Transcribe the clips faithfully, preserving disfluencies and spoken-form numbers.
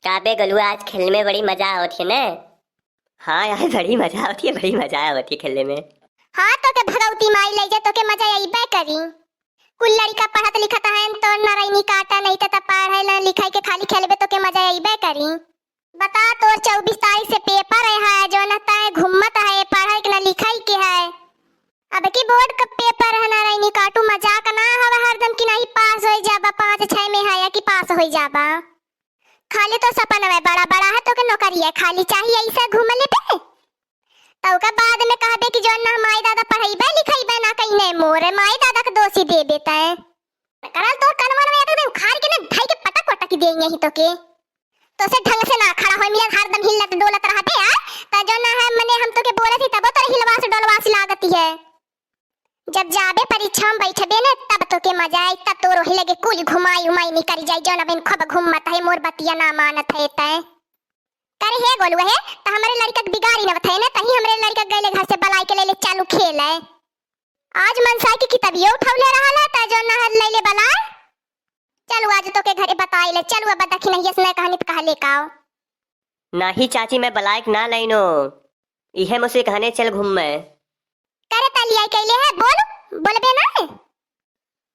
का बे गोलुआ, आज खेल में बड़ी मजा आवत है ने? हाँ यार, बड़ी मजा आवत है, बड़ी मजा आवत है खेले में। हाँ, तोके भगवती माई लइ जा, तोके मजा अइबे करी। कुल लड़िका पढ़त लिखत हैं, तो न रैनी काटा, नहीं त, त पढ़े न लिखाई के खाली खेलबे, तोके मजा अइबे करी। बता, तोर चउबीस तारीख से पेपर है, जो न तय घूमत है, पढ़े के न लिखाई के है। अब की बोर्ड का पेपर है ना, रैनी काटू, मजाक ना हवा हरदम कि नहीं पास होई जाबा, पाँच छह में है या कि पास होई जाबा। खाली तो सपनवे बड़ा बड़ा है, तोके नौकरिया खाली चाहिए, ऐसे घूम लेबे। तो ओकर बाद में कहबे कि जो ना माई दादा पढ़ाईबे लिखाईबे ना कहीं, मोरे माई दादा के दोषी देबे तय। करल तोर कनवा में एकदम उखाड़ के ना धई के पटक वटक देंगे ही तोके। तोसे ढंग से ना खड़ा होए मिलत, हरदम हिलत डोलत रहबे यार। त जो ना है मने हम तोके बोलत ही तबो तोर हिलवास डोलवास लागत है। जब जाबे परीक्षा में बैठबे ना तब तोके मजा आई, तब तोर ओही लगे कुल घुमाई उमाई निकल जाई। जौन अबहिन खूब घूमत है, मोर बतिया ना मानत है तय। करे हे गोलुआ हे, त हमरे लड़िका के बिगाड़ी न बथाए ना, तहीं हमरे लड़िका के गइले घर से बलाई के लेले चालू खेल है। आज मनसाई की किताबियो उठौले रहल है, त जो ना है लैले बलाय। चलु आज तोके घरे बताई ले, चलु अब दखिनहिया से नया कहानी त कहा लेके आओ। नाही चाची, मैं बलायक ना लैनो, इहे मुसे कहने चल घूम मैं। करे तलियाई कैले है, बोल, बोलबे ना।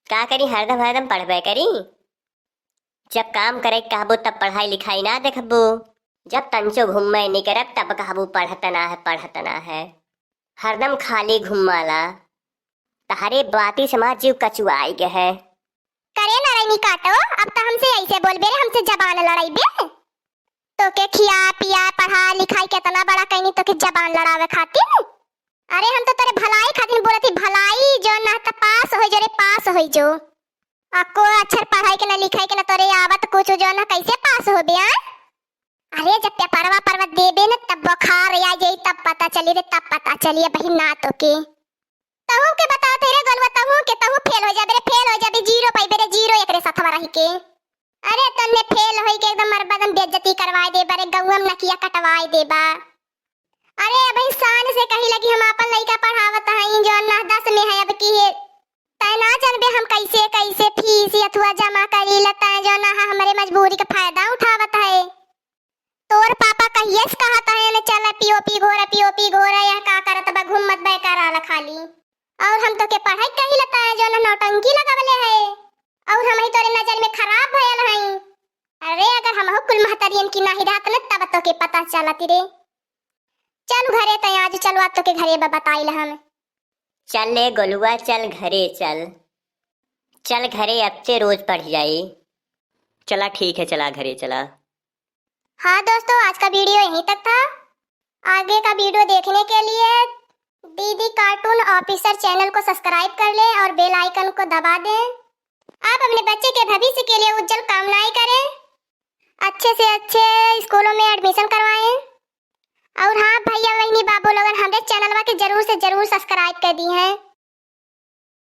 का करी, हरदम हरदम पढ़बे करी। जब काम करे के कहबो तब पढ़ाई लिखाई ना देखबो। जब तंचो घूम मैं नहीं करब तब कहबो पढ़त ना है, पढ़त ना है। हरदम खाली घुमाला। तहरे बाती से हमार जीव कचुआई गए है। करे ना रैनी काटो, अब त हमसे ऐसे बोलबे रे, हमसे जबान लड़ाईबे। तोके खिया पिया पढ़ा लिखाई केतना बड़ा कैनी तोके जबान लड़ावे खातिर। अरे हम तो तोरे भलाई खातिर बोलत ही, भलाई जो ना त पास होई जो रे, पास होई जो। अक्को अक्षर पढ़ाई के ना लिखाई के ना तोरे आवत कुछ, जो ना कैसे पास होबे आ? अरे जब पेपरवा परवा देबे न तब बुखार आ जाई, तब पता चली रे, तब पता चली बहिन ना तोके। तहू के बताओ थे रे गोलुआ, तहू के, तहू फेल हो जाबे रे, फेल हो जाबे, जीरो पाइबे रे, जीरो एकरे सथवा रही के। अरे तन्ने फेल होई के एकदम मरबदम बेइज्जती करवाए देबा रे, गौवा में नकिया कटवाए देबा। अरे अबहिन शान से कही लगी हम आपन लइका पढ़ावत हई, जो ना दस में है अब की है। तै ना जानबे हम कैसे कैसे फीस अथुआ जमा करी ला, तै जो ना है हमरे मजबूरी के फायदा उठावत है। तोर पापा कहिए से कहत है न चल पीओपी घोर, पीओपी घोर, यह का करत बा, घूमत बे कराला खाली। और हम तोके पढ़ाई कही ला, तै जो ना नौटंकी लगवले है। और हम ही तोरे नजर में खराब भयल हई। अरे अगर हमहू कुल महतरियन की नाही रहत न तब तोके पता चलत रे। चल घरे तय आज, चलवा तोके घरे ब-, बताइल हम। चल ले गोलुआ, चल घरे चल। चल घरे, अब से रोज पढ़ जाई। चला ठीक है, चला घरे चला। हाँ दोस्तों, आज का वीडियो यहीं तक था। आगे का वीडियो देखने के लिए डीडी कार्टून ऑफिसर चैनल को सब्सक्राइब कर लें और बेल आइकन को दबा दें। आप अपने बच्चे के भविष्य के लिए उज्जवल कामनाएं करें, अच्छे से अच्छे स्कूलों में एडमिशन करवाएं। और हाँ भैया बहिनी बाबू लोगन, हमरे चैनलवा के जरूर से जरूर सब्सक्राइब कर दी हैं।